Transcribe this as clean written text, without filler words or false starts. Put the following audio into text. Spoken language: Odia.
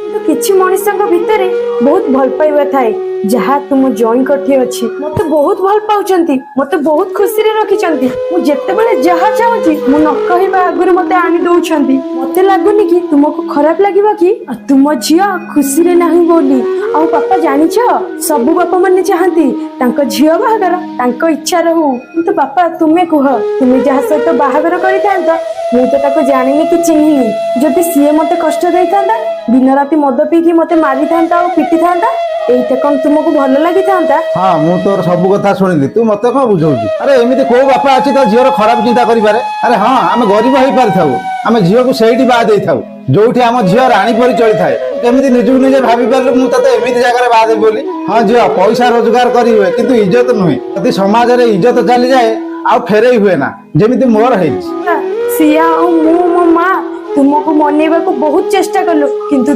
କିନ୍ତୁ କିଛି ମଣିଷଙ୍କ ଭିତରେ ବହୁତ ଭଲ ପାଇବା ଥାଏ, ଯାହା ତୁମ ଜଇଁଙ୍କଠି ଅଛି। ମତେ ବହୁତ ଭଲ ପାଉଛନ୍ତି, ମତେ ବହୁତ ଖୁସିରେ ରଖିଛନ୍ତି। ମୁଁ ଯେତେବେଳେ ଯାହା ଚାହୁଁଛି, ମୁଁ ନ କହିବା ଆଗରୁ ମତେ ଆଣି ଦଉଛନ୍ତି। ମତେ ଲାଗୁନି କି ତୁମକୁ ଖରାପ ଲାଗିବ କି ଆଉ ତୁମ ଝିଅ ଖୁସିରେ ନାହିଁ ବୋଲି। ଆଉ ବାପା, ଜାଣିଛ, ସବୁ ବାପା ମାନେ ଚାହାନ୍ତି ତାଙ୍କ ଝିଅ ବାହାଘର ତାଙ୍କ ଇଚ୍ଛାରେ ହଉ। କିନ୍ତୁ ବାପା, ତୁମେ କୁହ, ତୁମେ ଯାହା ସହିତ ବାହାଘର କରିଥାନ୍ତ, ମୁଁ ତ ତାକୁ ଜାଣିନି କି ଚିହ୍ନିନି। ଯଦି ସିଏ ମତେ କଷ୍ଟ ଦେଇଥାନ୍ତା, ଦିନ ରାତି ମଦ ପିଇକି ମତେ ମାରିଥାନ୍ତା ଆଉ ପିଟିଥାନ୍ତା, ଏଇଟା କଣ ତୁମକୁ ଭଲ ଲାଗିଥାନ୍ତା? ହଁ, ମୁଁ ତୋର ସବୁ କଥା ଶୁଣିଲି। ତୁ ମତେ କଣ ବୁଝଉଛୁ? ଆରେ, ଏମିତି କୋଉ ବାପା ଅଛି ତା ଝିଅର ଖରାପ ଚିନ୍ତା କରିପାରେ? ଆରେ ହଁ, ଆମେ ଗରିବ ହେଇପାରିଥାଉ, ଆମେ ଝିଅକୁ ସେଇଠି ବାହା ଦେଇଥାଉ ଯୋଉଠି ଆମ ଝିଅ ରାଣୀ ପରି ଚଳିଥାଏ। କେମିତି ନିଜକୁ ନିଜେ ଭାବି ପାରିଲୁ ମୁଁ ତତେ ଏମିତି ଜାଗାରେ ବାହା ଦେବି ବୋଲି? ହଁ ଝିଅ, ପଇସା ରୋଜଗାର କରି ହୁଏ, କିନ୍ତୁ ଇଜ୍ଜତ ନୁହେଁ। ଯଦି ସମାଜରେ ଇଜ୍ଜତ ଚାଲିଯାଏ, ଆଉ ଫେରେଇ ହୁଏ ନା, ଯେମିତି ମୋର ହେଇଛି। ସିଆ ଆଉ ମୁଁ, ମୋ ମା ତୁମକୁ ମନେଇବାକୁ ବହୁତ ଚେଷ୍ଟା କଲୁ, କିନ୍ତୁ